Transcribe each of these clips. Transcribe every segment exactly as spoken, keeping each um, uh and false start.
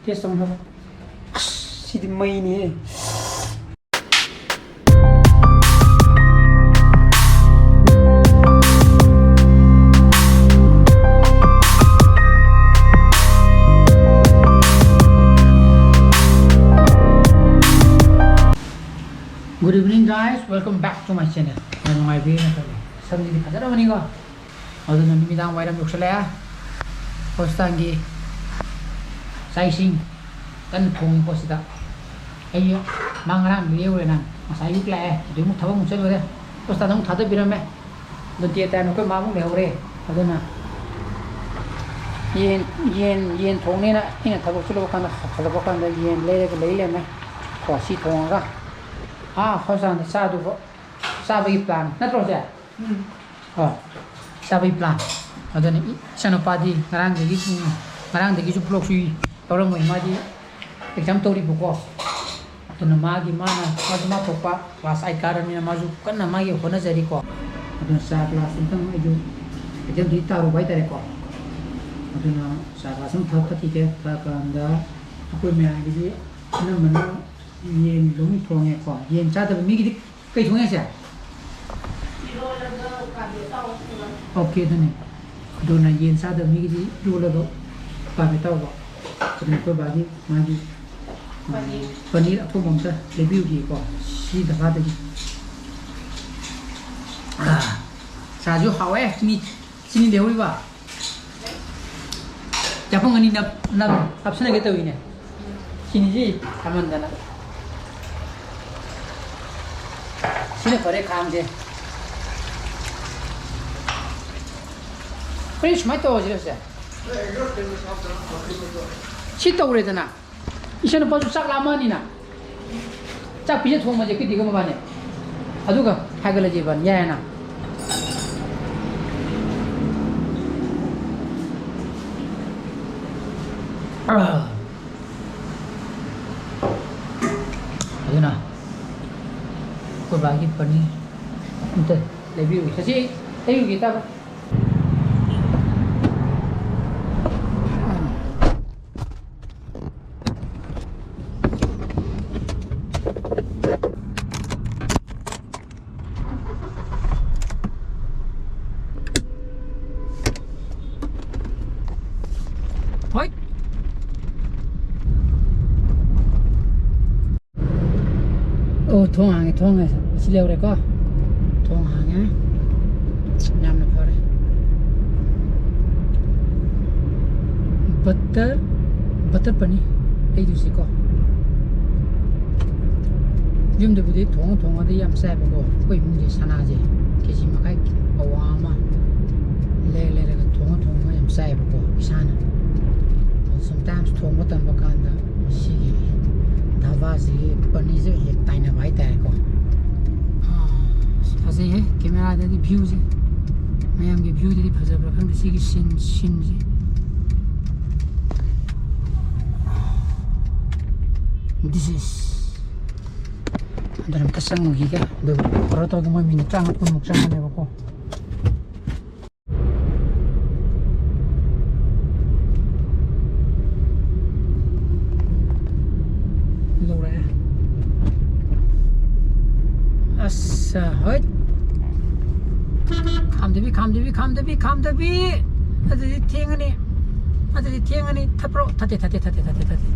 Test ꯇꯧꯅꯕ꯫ ꯑꯁ, ꯁꯤꯗꯤ ꯃꯩꯅꯤꯍꯦ꯫ Good evening, guys. Welcome back to my channel. ꯌꯥꯝ ꯅꯨꯡꯉꯥꯏꯕꯤꯔꯦ ꯅꯠꯇ꯭ꯔꯣ? ꯁꯝꯁꯤꯗꯤ ꯐꯖꯔꯕꯅꯤꯀꯣ? ꯑꯗꯨꯅ ꯅꯨꯃꯤꯗꯥꯡ ꯋꯥꯏꯔꯝ ꯌꯧꯁꯜꯂꯛꯑꯦ꯫ ꯍꯣꯁꯄꯤꯇꯥꯜꯒꯤ ꯆꯥꯛ ꯏꯁꯤꯡ ꯀꯟꯅ ꯊꯣꯡꯉꯤꯀꯣ ꯁꯤꯗ꯫ ꯑꯩ ꯃꯥ ꯉꯔꯥꯡ ꯂꯦꯛꯎꯔꯦ ꯅꯪ꯫ ꯉꯁꯥꯏ ꯑꯌꯨꯛ ꯂꯥꯛꯑꯦ꯫ ꯑꯗꯨ ꯑꯃꯨꯛ ꯊꯕꯛ ꯑꯃꯨꯛ ꯆꯠꯂꯨꯔꯦ꯫ ꯍꯣꯁꯄꯤꯇꯥꯜꯗ ꯑꯃꯨꯛ ꯊꯥꯗꯕꯤꯔꯝꯃꯦ꯫ ꯑꯗꯣ ꯗꯦ ꯇꯥꯏꯝ ꯑꯩꯈꯣꯏ ꯃꯥꯃꯨꯛ ꯂꯩꯍꯧꯔꯦ꯫ ꯑꯗꯨꯅ ꯌꯦꯟ, ꯌꯦꯟ, ꯌꯦꯟ ꯊꯣꯡꯅꯦꯅ ꯑꯩꯅ ꯊꯕꯛ ꯆꯠꯂꯨꯕ ꯀꯥꯟꯗ, ꯍꯜꯂꯛꯄ ꯀꯥꯟꯗ ꯌꯦꯟ ꯂꯩꯔꯒ ꯂꯩ ꯂꯩꯔꯝꯃꯦ꯫ ꯀꯣ, ꯁꯤ ꯊꯣꯡꯉꯒ ꯑꯥ ꯍꯣꯁꯄꯤꯇꯥꯜꯗ ꯆꯥꯗꯨꯕ, ꯆꯥꯕꯒꯤ ꯄ꯭ꯂꯥꯟ ꯅꯠꯇ꯭ꯔꯣ ꯁꯦ? ꯎꯝ꯫ ꯑꯣ, ꯆꯥꯕꯒꯤ ꯄ꯭ꯂꯥꯟ꯫ ꯑꯗꯨꯅ ꯏ-, ꯏꯆꯥꯅꯨꯄꯥꯗꯤ ꯉꯔꯥꯡꯗꯒꯤ, ꯎꯝ, ꯉꯔꯥꯡꯗꯒꯤꯁꯨ ꯕ꯭ꯂꯣꯛꯁꯨ ꯇꯧꯔꯝꯃꯣꯏ, ꯃꯥꯗꯤ ꯑꯦꯛꯖꯥꯝ ꯇꯧꯔꯤꯕꯀꯣ꯫ ꯑꯗꯨꯅ ꯃꯥꯒꯤ, ꯃꯥꯅ, ꯃꯥꯁꯨ ꯃꯥ ꯊꯣꯛꯄ ꯀ꯭ꯂꯥꯁ ꯑꯥꯏꯠ ꯀꯥꯔꯕꯅꯤꯅ ꯃꯥꯁꯨ ꯀꯟꯅ ꯃꯥꯒꯤ ꯍꯣꯠꯅꯖꯔꯤꯀꯣ꯫ ꯑꯗꯨꯅ ꯆꯥ ꯒ꯭ꯂꯥꯁ ꯑꯝꯇꯪ ꯑꯩꯁꯨ ꯀꯩꯊꯦꯜꯗꯒꯤ ꯇꯥꯔꯨꯕ ꯍꯥꯏꯇꯥꯔꯦꯀꯣ꯫ ꯑꯗꯨꯅ ꯆꯥ ꯒ꯭ꯂꯥꯁ ꯑꯃ ꯊꯛ ꯊꯛꯈꯤꯒꯦ꯫ ꯊꯛꯑꯀꯥꯟꯗ ꯑꯩꯈꯣꯏ ꯃꯌꯥꯝꯒꯤꯗꯤ ꯑꯅꯝꯕꯅ ꯌꯦꯟ ꯑꯗꯨꯝ ꯊꯣꯡꯉꯦꯀꯣ꯫ ꯌꯦꯟ ꯆꯥꯗꯕ ꯃꯤꯒꯤꯗꯤ ꯀꯩ ꯊꯣꯡꯉꯦ ꯍꯥꯏꯁꯦ? ꯏꯔꯣꯜꯂꯒ ꯎꯀꯥꯕꯤ ꯑꯇꯥꯎꯕ ꯊꯣꯡꯉꯦ꯫ ꯑꯣꯀꯦ, ꯑꯗꯨꯅꯤ꯫ ꯑꯗꯨꯅ ꯌꯦꯟ ꯆꯥꯗꯕ ꯃꯤꯒꯤꯗꯤ ꯏꯔꯣꯜꯂꯒ ꯎꯀꯥꯕꯤ ꯑꯇꯥꯎꯕ꯫ ꯑꯗꯨꯅ ꯑꯩꯈꯣꯏ ꯕꯥꯒꯤ ꯃꯥꯒꯤ, ꯎꯝ, ꯄꯅꯤꯔ꯫ ꯄꯅꯤꯔ ꯑꯊꯣꯡꯕ ꯑꯝꯇ ꯂꯩꯕꯤꯔꯨꯒꯦꯀꯣ, ꯁꯤ ꯗꯀꯥꯗꯒꯤ꯫ ꯑꯥ, ꯆꯥꯁꯨ ꯍꯥꯎꯋꯦ꯫ ꯆꯤꯅꯤ, ꯆꯤꯅꯤ ꯂꯩꯍꯧꯔꯤꯕ? ꯆꯥꯛꯐꯝ ꯑꯅꯤ ꯅꯞ-, ꯅꯞ-, ꯅꯞꯁꯤꯟꯅꯒꯦ ꯇꯧꯋꯤꯅꯦ꯫ ꯆꯤꯅꯤꯁꯤ ꯌꯥꯝꯃꯟꯗꯅ꯫ ꯁꯤꯅ ꯐꯔꯦ, ꯈꯥꯡꯁꯦ꯫ ꯀꯔꯤ ꯁꯨꯃꯥꯏꯅ ꯇꯧꯔꯁꯤꯔ ꯁꯦ? ꯁꯤ ꯇꯧꯔꯦꯗꯅ꯫ ꯏꯆꯟꯅꯨꯄꯥꯁꯨ ꯆꯥꯛ ꯂꯥꯝꯃꯛꯑꯅꯤꯅ꯫ ꯆꯥꯛ ꯄꯤꯖ ꯊꯣꯡꯕꯁꯦ ꯀꯤꯇꯤꯒ ꯃꯕꯥꯅꯤ꯫ ꯑꯗꯨꯒ ꯍꯥꯏꯒꯠꯂꯁꯦ ꯏꯕꯥꯅꯤ꯫ ꯌꯥꯏꯌꯦꯅ? ꯑꯥ꯫ ꯑꯗꯨꯅ ꯑꯩꯈꯣꯏ ꯕꯥꯒꯤ ꯄꯅꯤꯔ ꯑꯝꯇ ꯂꯩꯕꯤꯔꯨꯒꯦ꯫ ꯁꯁꯤ, ꯂꯩꯔꯨꯒꯦ ꯇꯥꯕ꯫ ꯑꯣ, ꯊꯣꯡ ꯍꯥꯡꯉꯦ, ꯊꯣꯡ ꯍꯥꯡꯉꯦ꯫ ꯑꯁꯤ ꯂꯩꯍꯧꯔꯦꯀꯣ꯫ ꯊꯣꯡ ꯍꯥꯡꯉꯦ꯫ ꯌꯥꯝꯅ ꯐꯔꯦ꯫ ꯕꯇꯔ, ꯕꯇꯔ ꯄꯅꯤꯔ ꯂꯩꯗꯣꯏꯁꯤꯀꯣ꯫ ꯌꯨꯝꯗꯕꯨꯗꯤ ꯊꯣꯡꯉ ꯊꯣꯡꯉꯗꯤ ꯌꯥꯝ ꯆꯥꯏꯕꯀꯣ꯫ ꯑꯩꯈꯣꯏ ꯏꯃꯨꯡꯁꯦ ꯁꯅꯥꯁꯦ ꯀꯦ ꯖꯤ ꯃꯈꯥꯏ, ꯄꯋꯥ ꯑꯃ ꯂꯩꯔ ꯂꯩꯔꯒ ꯊꯣꯡꯉ ꯊꯣꯡꯉꯒ ꯌꯥꯝ ꯆꯥꯏꯕꯀꯣ ꯏꯁꯥꯅ꯫ Sometimes ꯊꯣꯡꯕ ꯇꯟꯕ ꯀꯥꯟꯗ ꯁꯤꯒꯤ ꯙꯥꯕꯥꯁꯤꯒꯤ ꯄꯅꯤꯔꯁꯦ ꯍꯦꯛ ꯇꯥꯏꯅꯕ ꯍꯥꯏꯇꯥꯔꯦꯀꯣ꯫ ꯑꯥ, ꯑꯁ, ꯐꯖꯩꯍꯦ꯫ ꯀꯦꯃꯦꯔꯥꯗꯗꯤ viewꯁꯦ, ꯃꯌꯥꯝꯒꯤ viewꯗꯗꯤ ꯐꯖꯕ꯭ꯔꯥ ꯈꯪꯗꯦ ꯁꯤꯒꯤ scene, sceneꯁꯦ꯫ This is, ꯑꯗꯨꯅ ꯑꯝꯇ ꯆꯪꯉꯨꯈꯤꯒꯦ꯫ ꯑꯗꯨꯒ ꯄꯔꯣꯇꯣꯒꯤ ꯃꯣꯏ ꯃꯤꯅꯤꯠ ꯇꯔꯥꯃꯉꯥ ꯀꯨꯟꯃꯨꯛ ꯆꯪꯒꯅꯦꯕꯀꯣ꯫ ꯂꯧꯔꯛꯑꯦ꯫ ꯑꯁ, ꯍꯣꯏ꯫ ꯈꯥꯝꯗꯕꯤ, ꯈꯥꯝꯗꯕꯤ, ꯈꯥꯝꯗꯕꯤ, ꯈꯥꯝꯗꯕꯤ꯫ ꯑꯗꯨꯗꯤ ꯊꯦꯡꯉꯅꯤ꯫ ꯑꯗꯨꯗꯤ ꯊꯦꯡꯉꯅꯤ꯫ ꯊꯠꯄ꯭ꯔꯣ? ꯊꯠꯇꯦ, ꯊꯠꯇꯦ, ꯊꯠꯇꯦ, ꯊꯠꯇꯦ, ꯊꯠꯇꯦ꯫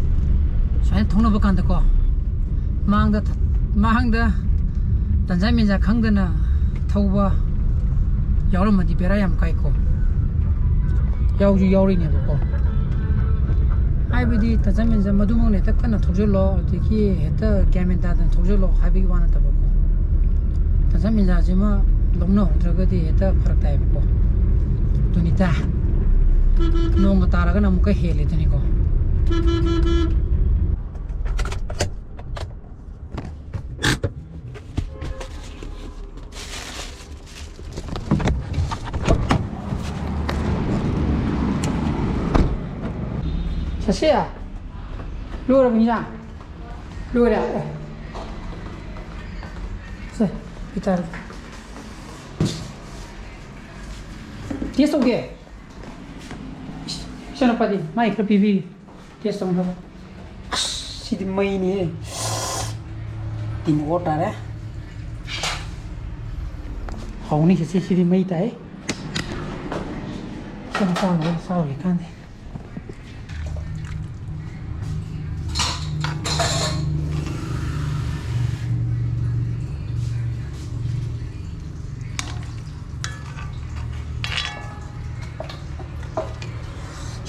ꯁꯨꯃꯥꯏꯅ ꯊꯧꯅꯕ ꯀꯥꯟꯗꯀꯣ, ꯃꯥꯡꯗ ꯊ-, ꯃꯥꯡꯗ ꯇꯟꯖꯥ ꯃꯦꯟꯖꯥ ꯈꯪꯗꯅ ꯊꯧꯕ ꯌꯥꯎꯔꯝꯃꯗꯤ ꯕꯦꯔꯥ ꯌꯥꯝ ꯀꯥꯏꯀꯣ꯫ ꯌꯥꯎꯁꯨ ꯌꯥꯎꯔꯤꯅꯦꯕꯀꯣ꯫ ꯍꯥꯏꯕꯗꯤ ꯇꯟꯖꯥ ꯃꯦꯟꯖꯥ ꯃꯗꯨꯃꯛꯅ ꯍꯦꯛꯇ ꯀꯟꯅ ꯊꯧꯖꯤꯜꯂꯣ, ꯑꯗꯒꯤ ꯍꯦꯛꯇ ꯒ꯭ꯌꯥꯟ ꯃꯦꯟ ꯇꯥꯗꯅ ꯊꯧꯖꯤꯜꯂꯣ ꯍꯥꯏꯕꯒꯤ ꯋꯥ ꯅꯠꯇꯕꯀꯣ꯫ ꯇꯟꯖꯥ ꯃꯦꯟꯖꯥꯁꯤꯃ ꯂꯧꯅꯍꯧꯗ꯭ꯔꯒꯗꯤ ꯍꯦꯛꯇ ꯐꯔꯛ ꯇꯥꯏꯕꯀꯣ꯫ ꯑꯗꯨꯅꯤꯗ꯫ ꯅꯣꯡꯒ ꯇꯥꯔꯒꯅ ꯑꯃꯨꯛꯀ ꯍꯦꯜꯂꯦꯗꯨꯅꯤꯀꯣ꯫ ꯁꯁꯦ, ꯂꯣꯏꯔꯕ ꯏꯟꯖꯥꯡ? ꯂꯣꯏꯔꯦ꯫ ꯑꯦ꯫ ꯁꯦ, ꯄꯤꯊꯔꯒꯦ꯫ Taste ꯇꯧꯒꯦ꯫ ꯏꯁ, ꯏꯆꯥꯅꯨꯄꯥꯗꯤ ꯃꯥꯏ ꯈꯔ ꯄꯤꯕꯤꯒꯦ꯫ Taste ꯇꯧꯅꯕ꯫ ꯑꯁ, ꯁꯤꯗꯤ ꯃꯩꯅꯤꯍꯦ꯫ ꯇꯤꯟ ꯑꯣꯠ ꯇꯥꯔꯦ꯫ ꯍꯥꯎꯅꯤ ꯁꯤ, ꯁꯤꯗꯤ ꯃꯩ ꯇꯥꯏ꯫ ꯁꯤ ꯃꯇꯥꯡꯗ ꯆꯥꯔꯨꯒꯦ ꯀꯥꯟꯗꯦ꯫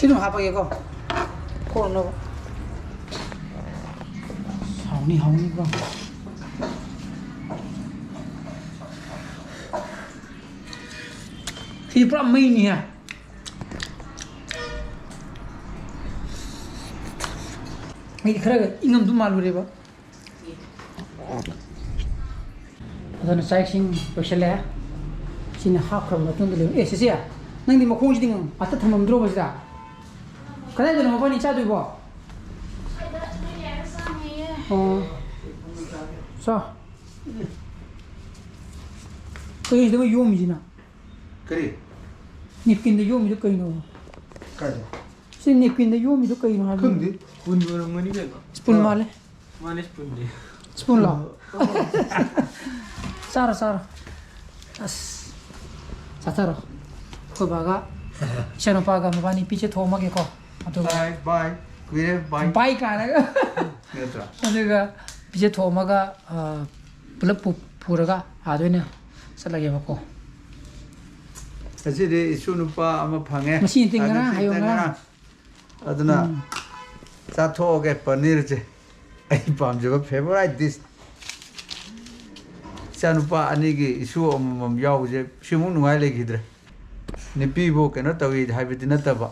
ꯑꯗꯨꯝ ꯍꯥꯞꯄꯒꯦꯀꯣ꯫ ꯀꯣꯠꯅꯕ꯫ ꯍꯥꯎꯅꯤ, ꯍꯥꯎꯅꯤꯀꯣ꯫ ꯁꯤ ꯄꯨꯔꯥ ꯃꯩꯅꯤꯍꯦ꯫ ꯑꯩꯗꯤ ꯈꯔꯒ ꯏꯪꯉꯝꯗꯧ ꯃꯥꯜꯂꯨꯔꯦꯕ꯫ ꯑꯗꯨꯅ ꯆꯥꯛ ꯏꯁꯤꯡ ꯂꯣꯏꯁꯤꯜꯂꯦ꯫ ꯁꯤꯅ ꯍꯥꯞꯈ꯭ꯔꯕ ꯃꯇꯨꯡꯗ ꯂꯩ-, ꯑꯦ, ꯁꯤꯁꯦ, ꯅꯪꯗꯤ ꯃꯈꯣꯡꯁꯤꯗꯤ ꯑꯇ ꯊꯝꯃꯝꯗ꯭ꯔꯣꯕ ꯁꯤꯗ? ꯀꯗꯥꯏꯗꯅꯣ ꯃꯕꯥꯅꯤ ꯆꯥꯗꯣꯏꯕꯣ? ꯑꯣ꯫ ꯆꯥ꯫ ꯀꯩꯅꯣ ꯁꯤꯗ ꯌꯣꯝꯃꯤꯁꯤꯅ? ꯀꯔꯤ? ꯅꯦꯞꯀꯤꯟꯗ ꯌꯣꯝꯃꯤꯗꯣ ꯀꯩꯅꯣ? ꯀꯥꯏꯗ? ꯁꯤ ꯅꯦꯞꯀꯤꯟꯗ ꯌꯣꯝꯃꯤꯗꯣ ꯀꯩꯅꯣ ꯍꯥꯏꯕꯅꯤ? ꯈꯪꯗꯦ꯫ ꯁ꯭ꯄꯨꯟ ꯑꯣꯏꯔꯝꯒꯅꯤ ꯀꯩꯅꯣ꯫ ꯁ꯭ꯄꯨꯟ ꯃꯥꯜꯂꯦ꯫ ꯃꯥꯅꯦ, ꯁ꯭ꯄꯨꯟꯅꯦ꯫ ꯁ꯭ꯄꯨꯟꯂꯣ? ꯆꯥꯔꯣ, ꯆꯥꯔꯣ꯫ ꯑꯁ, ꯆꯥꯊꯔꯣ꯫ ꯑꯩꯈꯣꯏ ꯕꯥꯒ ꯏꯆꯥꯅꯨꯄꯥꯒ ꯃꯕꯥꯅꯤ ꯄꯤꯖꯊꯣꯛꯑꯝꯃꯒꯦꯀꯣ꯫ ꯑꯗꯨꯒ bye, bye꯫ ꯀꯨꯏꯔꯦ, bye꯫ Bye ꯀꯥꯏꯅꯒ꯫ ꯅꯠꯇ꯭ꯔꯥ? ꯑꯗꯨꯒ ꯄꯤꯖꯊꯣꯛꯑꯝꯃꯒ, ꯑ, ꯄꯨꯂꯞ ꯄꯨ-, ꯄꯨꯔꯒ ꯑꯥꯗ ꯑꯣꯏꯅ ꯆꯠꯂꯒꯦꯕꯀꯣ꯫ ꯉꯁꯤꯗꯤ ꯏꯁꯨ ꯅꯨꯄꯥ ꯑꯃ ꯐꯪꯉꯦ꯫ ꯉꯁꯤ ꯅꯠꯇꯦ, ꯉꯔꯥꯡ, ꯑꯗꯨꯗꯤ ꯍꯌꯦꯡ ꯉꯔꯥꯡ꯫ ꯉꯔꯥꯡ꯫ ꯑꯗꯨꯅ ꯎꯝ꯫ ꯆꯥꯊꯣꯛꯑꯒꯦ ꯄꯅꯤꯔꯁꯦ꯫ ꯑꯩ ꯄꯥꯝꯖꯕ favourite dish꯫ ꯏꯆꯥꯅꯨꯄꯥ ꯑꯅꯤꯒꯤ ꯏꯁꯨ ꯑꯃꯃꯝ ꯌꯥꯎꯕꯁꯦ ꯁꯤꯃꯨꯛ ꯅꯨꯡꯉꯥꯏ ꯂꯩꯈꯤꯗ꯭ꯔꯦ꯫ ꯅꯨꯄꯤꯕꯨ ꯀꯩꯅꯣ ꯇꯧꯏ ꯍꯥꯏꯕꯗꯤ ꯅꯠꯇꯕ,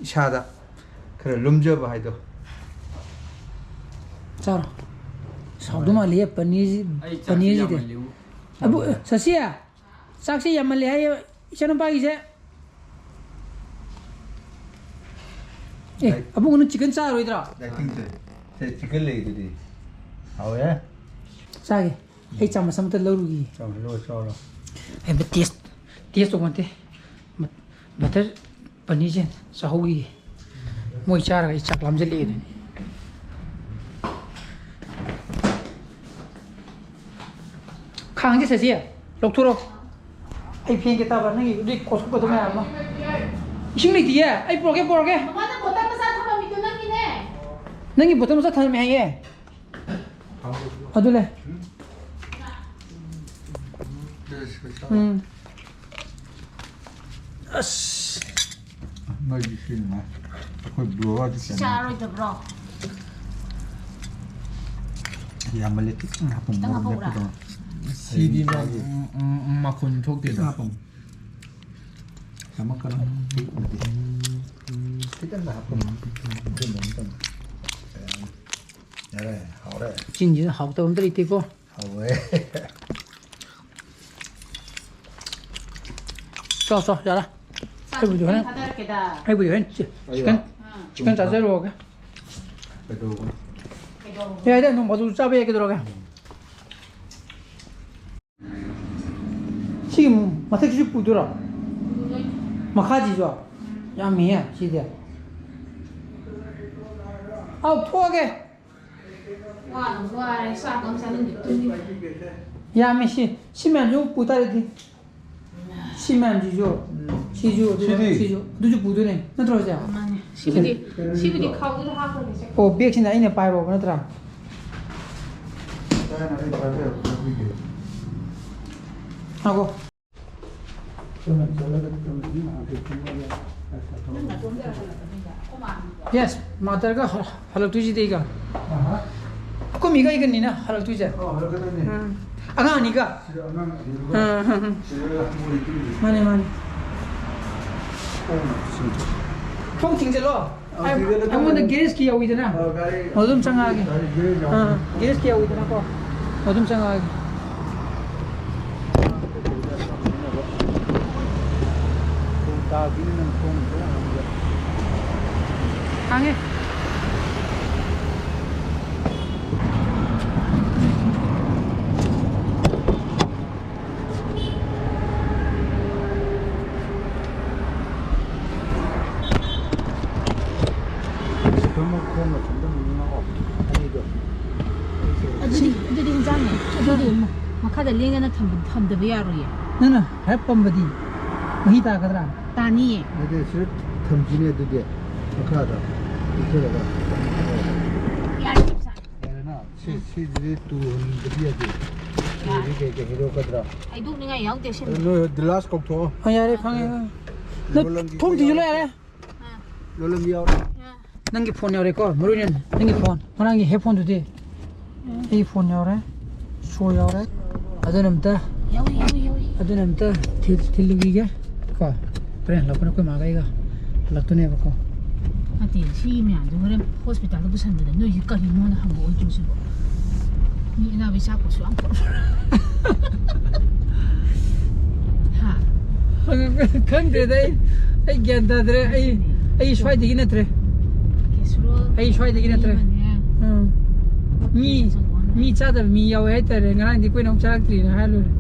ꯏꯁꯥꯗ ꯈꯔ ꯂꯨꯝꯖꯕ ꯍꯥꯏꯗꯣ꯫ ꯆꯥꯔꯣ꯫ ꯁꯥꯎꯗꯧ ꯃꯥꯜꯂꯤꯌꯦ ꯄꯅꯤꯔꯁꯤ-, ꯑꯩ ꯆꯥꯛꯁꯤ ꯄꯅꯤꯔꯁꯤꯗꯤ꯫ ꯌꯥꯝꯃꯜꯂꯦꯕꯨ꯫ ꯑꯕꯨ-, ꯁꯁꯤꯌꯥ, ꯆꯥꯛꯁꯤ ꯌꯥꯝꯃꯜꯂꯦ ꯍꯥꯏꯌꯦ ꯏꯆꯥꯅꯨꯄꯥꯒꯤꯁꯦ꯫ ꯑꯦ, ꯗꯥꯏ-, ꯑꯕꯨꯡꯉꯣ ꯅꯪ chicken ꯆꯥꯔꯣꯏꯗ꯭ꯔꯣ? Dieting ꯇꯧꯔꯤ꯫ ꯁꯦ, chicken ꯂꯩꯗꯨꯗꯤ꯫ ꯍꯥꯎꯋꯦ꯫ ꯆꯥꯒꯦ꯫ ꯑꯩ ꯆꯥꯃꯁ ꯑꯃꯇ ꯂꯧꯔꯨꯈꯤꯒꯦ꯫ ꯆꯥꯎ, ꯂꯧꯔꯣ, ꯆꯥꯎꯔꯣ꯫ ꯑꯩ ꯑꯝꯇ taste, taste ꯇꯧꯕ ꯅꯠꯇꯦ꯫ ꯃ-, butter ꯄꯅꯤꯔꯁꯦ ꯆꯥꯍꯧꯈꯤꯒꯦ꯫ ꯃꯣꯏ ꯆꯥꯔꯒ ꯑꯩ ꯆꯥꯛ ꯂꯥꯝꯁꯤꯜꯂꯛꯑꯦ ꯑꯗꯨꯅꯤ꯫ ꯈꯥꯡꯁꯦ ꯁꯦ, ꯁꯤ ꯂꯧꯊꯣꯔꯛꯑꯣ꯫ ꯑꯩ ꯐꯦꯡꯒꯦ ꯇꯥꯕ꯭ꯔꯥ? ꯅꯪꯒꯤ ꯑꯗꯨꯏ ꯀꯣꯠꯊꯣꯛꯀꯗꯕ ꯃꯌꯥꯝ ꯑꯃ꯫ ꯏꯁꯤꯡ ꯂꯩꯇꯤꯌꯦ꯫ ꯑꯩ ꯄꯨꯔꯛꯀꯦ, ꯄꯨꯔꯛꯀꯦ꯫ ꯃꯃꯥꯅ bottle ꯃꯆꯥ ꯊꯝꯃꯝꯃꯤꯗꯣ ꯅꯪꯒꯤꯅꯦ꯫ ꯅꯪꯒꯤ bottle ꯃꯆꯥ ꯊꯝꯃꯝꯃꯦ ꯍꯥꯏꯌꯦ꯫ ꯑꯗꯨ ꯂꯩ꯫ ꯎꯝ꯫ ꯑꯁ꯫ ꯅꯣꯏꯗꯤ ꯁꯤ ꯅꯨꯡꯉꯥꯏ꯫ ꯑꯩꯈꯣꯏ ꯕ꯭ꯔꯣꯗꯤ ꯁꯤ ꯆꯥꯔꯣꯏꯗꯕ꯭ꯔꯣ? ꯌꯥꯝꯃꯜꯂꯦ, ꯈꯤꯇꯪ ꯍꯥꯞꯄꯣ, ꯈꯤꯇꯪ ꯃꯣꯔꯣꯛ ꯍꯥꯞꯄꯛꯎꯔꯥ? ꯃꯦꯠꯄꯗꯣ꯫ ꯁꯤꯗꯤ ꯅꯪ, ꯍꯥꯏꯗꯤ ꯎꯝ, ꯎꯝ, ꯎꯝ, ꯃꯈꯣꯟ ꯊꯣꯛꯇꯦꯗ꯫ ꯈꯤꯇꯪ ꯍꯥꯞꯄꯣ꯫ ꯌꯥꯝꯃꯛꯀꯅꯨ꯫ ꯈꯤꯇꯪꯗ ꯍꯥꯞꯄꯣ꯫ ꯑꯗꯨꯝꯕ ꯑꯃ ꯇꯧ꯫ ꯌꯥꯔꯦ, ꯍꯥꯎꯔꯦ꯫ ꯆꯤꯟꯁꯤꯗ ꯍꯥꯎꯇꯕ ꯑꯝꯇ ꯂꯩꯇꯦꯀꯣ꯫ ꯍꯥꯎꯋꯦ꯫ ꯆꯥꯎ, ꯆꯥꯎ, ꯌꯥꯔꯦ꯫ ꯆꯥꯛ ꯑꯩꯕꯨꯗꯤ ꯍꯣꯔꯦꯟ, ꯈꯤꯇꯪ ꯊꯥꯗꯔꯛꯀꯦꯗ꯫ ꯑꯩꯕꯨꯗꯤ ꯍꯣꯔꯦꯟ ꯆꯤ-, ꯑꯩꯔꯣ? ꯆꯤꯛꯀꯟ, ꯑꯥ꯫ ꯆꯤꯛꯀꯟ ꯆꯥꯖꯔꯨꯔꯒꯦ꯫ ꯀꯩꯗꯧꯕ? ꯀꯩꯗꯧꯕ? ꯌꯥꯏꯗ, ꯅꯣꯡ ꯐꯥꯗꯣꯛ ꯆꯥꯕ ꯌꯥꯏ, ꯀꯩꯗꯧꯔꯒꯦ? ꯁꯤ ꯃꯊꯛꯁꯤꯁꯨ ꯄꯨꯗꯣꯏꯔꯣ? ꯄꯨꯗꯣꯏꯅꯤ꯫ ꯃꯈꯥꯁꯤꯁꯨ? ꯎꯝ꯫ ꯌꯥꯝꯃꯤꯍꯦ ꯁꯤꯗꯤ꯫ ꯑꯧ, ꯊꯣꯛꯑꯒꯦ꯫ ꯋꯥꯅ ꯋꯥꯔꯦ, ꯆꯥꯛ ꯑꯃ ꯆꯥꯅꯤꯡꯗꯦ, ꯇꯨꯝꯅꯤꯡꯉꯦ꯫ ꯌꯥꯝꯃꯤ ꯁꯤ꯫ ꯁꯤ ꯃꯌꯥꯝꯁꯨ ꯄꯨ ꯇꯥꯔꯦ ꯑꯗꯨꯗꯤ꯫ ꯁꯤ ꯃꯌꯥꯝꯁꯤꯁꯨ꯫ ꯎꯝ꯫ ꯁꯤꯁꯨ, ꯑꯗꯨꯒ ꯁꯤꯗꯤ? ꯁꯤꯁꯨ꯫ ꯑꯗꯨꯁꯨ ꯄꯨꯗꯣꯏꯅꯦ꯫ ꯅꯠꯇ꯭ꯔꯣ, ꯁꯦ? ꯃꯥꯅꯦ꯫ ꯁꯤꯕꯨꯗꯤ, ꯁꯤꯕꯨꯗꯤ ꯈꯥꯎꯗꯨꯗ ꯍꯥꯞꯈ꯭ꯔꯒꯦ, ꯁꯦ꯫ ꯑꯣ, ꯕꯦꯒꯁꯤꯅ ꯑꯩꯅ ꯄꯥꯏꯔꯣꯕ ꯅꯠꯇ꯭ꯔꯥ? ꯆꯥꯅ ꯑꯩ ꯄꯥꯏꯕ ꯌꯥꯕ ꯄꯤꯒꯦ꯫ ꯉꯥꯏꯈꯣ꯫ ꯌꯦꯁ, ꯃꯥꯗꯔꯒ ꯍ-, ꯍꯜꯂꯛꯇꯣꯏꯁꯤꯗꯤ ꯑꯩꯒ꯫ ꯑꯍꯥ꯫ ꯑꯩꯈꯣꯏ ꯃꯤꯒ ꯑꯩꯒꯅꯤꯅ ꯍꯜꯂꯛꯇꯣꯏꯁꯦ꯫ ꯑꯣ, ꯍꯜꯂꯛꯀꯗꯣꯏꯅꯦ꯫ ꯎꯝ꯫ ꯑꯉꯥꯡ ꯑꯅꯤꯒ꯫ ꯁꯤꯗ ꯑꯉꯥꯡ ꯑꯅꯤꯗꯨꯒ꯫ ꯑꯥ, ꯑꯥ, ꯑꯥ꯫ ꯁꯤꯗ ꯃꯣꯏ ꯇꯨꯝꯃꯤ꯫ ꯃꯥꯅꯦ, ꯃꯥꯅꯦ꯫ ꯈꯣꯡꯅ ꯁꯤ꯫ ꯊꯣꯡ ꯊꯤꯡꯖꯤꯜꯂꯣ꯫ ꯑ, ꯑꯩ-, ꯊꯤꯡꯖꯤꯜꯂꯣ, ꯑꯩꯉꯣꯟꯗ ꯊꯤꯡꯖꯤꯜꯂꯣ꯫ ꯒꯦꯔꯦꯖꯀꯤ ꯌꯧꯋꯤꯗꯅ꯫ ꯑ, ꯒꯥꯔꯤ ꯑꯗꯨꯝ ꯆꯪꯉꯛꯑꯒꯦ꯫ ꯒꯥꯔꯤ ꯒꯦꯔꯦꯖ ꯌꯧꯋꯤ꯫ ꯑꯥ, ꯒꯦꯔꯦꯖꯀꯤ ꯌꯧꯋꯤꯗꯅꯀꯣ꯫ ꯑꯗꯨꯝ ꯆꯪꯉꯛꯑꯒꯦ꯫ ꯍꯥꯡꯉꯦ꯫ ꯑꯗꯨꯗꯤ, ꯑꯗꯨꯗꯤ ꯏꯟꯖꯥꯡꯅꯦ꯫ ꯑꯗꯨꯗꯤ ꯃꯈꯥꯗ ꯂꯦꯡꯗꯅ ꯊꯝꯕ-, ꯊꯝꯗꯕ ꯌꯥꯔꯣꯏꯌꯦ꯫ ꯅꯪꯅ ꯍꯥꯏꯔꯞ ꯄꯝꯕꯗꯤ ꯃꯍꯤ ꯇꯥꯒꯗ꯭ꯔꯥ? ꯇꯥꯅꯤꯌꯦ꯫ ꯑꯗꯨꯗꯤ ꯁꯤꯗ ꯊꯝꯁꯤꯅꯦ ꯑꯗꯨꯗꯤ ꯃꯈꯥꯗ ꯄꯤꯊꯔꯒ꯫ ꯌꯥꯔꯦ, ꯆꯞ ꯆꯥꯔꯦ꯫ ꯌꯥꯔꯦꯅ? ꯁꯤ, ꯁꯤꯁꯤꯗꯤ ꯇꯨꯍꯟꯕꯗꯤ ꯌꯥꯗꯦ꯫ ꯇꯨꯗꯤ ꯀꯩ ꯀꯩ ꯍꯩꯗꯣꯛꯀꯗ꯭ꯔꯥ? ꯍꯩꯗꯣꯛꯅꯤꯡꯉꯥꯏ ꯌꯥꯎꯗꯦ, ꯁꯤꯃꯗꯤ꯫ ꯑꯗꯨ ꯅꯣꯏ ꯒꯤꯂꯥꯁ ꯀꯧꯊꯣꯛꯑꯣ꯫ ꯑ, ꯌꯥꯔꯦ, ꯈꯪꯉꯦ, ꯈꯪꯉꯦ꯫ ꯅꯪ ꯊꯣꯡ ꯊꯤꯡꯖꯤꯜꯂꯣ, ꯌꯥꯔꯦ꯫ ꯂꯣꯂꯝ ꯌꯥꯎꯔꯦ꯫ ꯅꯪꯒꯤ ꯐꯣꯟ ꯌꯥꯎꯔꯦꯀꯣ, ꯃꯔꯨ ꯑꯣꯏꯅ ꯅꯪꯒꯤ ꯐꯣꯟ, ꯉꯔꯥꯡꯒꯤ ꯍꯦꯠ ꯐꯣꯟꯗꯨꯗꯤ? ꯑꯩꯒꯤ ꯐꯣꯟ ꯌꯥꯎꯔꯦ, ꯁꯣ ꯌꯥꯎꯔꯦ, ꯑꯗꯨꯅ ꯑꯝꯇ, ꯌꯥꯎꯏ, ꯌꯥꯎꯏ, ꯌꯥꯎꯏ꯫ ꯑꯗꯨꯅ ꯑꯝꯇ ꯊꯤꯜ-, ꯊꯤꯜꯂꯨꯈꯤꯒꯦ ꯀꯣ꯫ ꯍꯣꯔꯦꯟ ꯍꯜꯂꯛꯄꯅ ꯑꯩꯈꯣꯏ ꯃꯥꯒ ꯑꯩꯒ ꯍꯜꯂꯛꯇꯣꯏꯅꯦꯕꯀꯣ꯫ ꯅꯠꯇꯦ, ꯁꯤ ꯃꯌꯥꯝꯗꯣ ꯍꯣꯔꯦꯟ ꯍꯣꯁꯄꯤꯇꯥꯜꯗ ꯄꯨꯁꯟꯕꯗ ꯅꯣꯏꯒꯤ ꯀꯔꯤꯅꯣꯅ ꯍꯪꯕ ꯑꯣꯏꯗ꯭ꯔꯣ ꯁꯤꯕꯣ? ꯃꯤ ꯑꯅꯥꯕꯩ ꯆꯥꯛꯄꯁꯨ ꯌꯥꯝ ꯄꯣꯛ-, ꯍꯥ? ꯈꯪꯗ꯭ꯔꯦꯗ ꯑꯩ, ꯑꯩ ꯒ꯭ꯌꯥꯟ ꯇꯥꯗ꯭ꯔꯦ꯫ ꯑꯩ, ꯑꯩ ꯁ꯭ꯋꯥꯏꯗꯒꯤ ꯅꯠꯇ꯭ꯔꯦ꯫ ꯀꯦꯁꯔꯣꯜ ꯑꯩ ꯁ꯭ꯋꯥꯏꯗꯒꯤ ꯅꯠꯇ꯭ꯔꯦ꯫ ꯑꯃꯅꯦ꯫ ꯎꯝ꯫ ꯃꯤ, ꯃꯤ ꯆꯥꯗꯕ ꯃꯤ ꯌꯥꯎꯋꯦ ꯍꯥꯏꯇꯥꯔꯦ꯫ ꯉꯔꯥꯡꯗꯤ ꯑꯩꯈꯣꯏꯅ ꯑꯃꯨꯛ ꯆꯥꯔꯛꯇ꯭ꯔꯤꯅ ꯍꯥꯏꯔ ꯂꯣꯏꯔꯦ꯫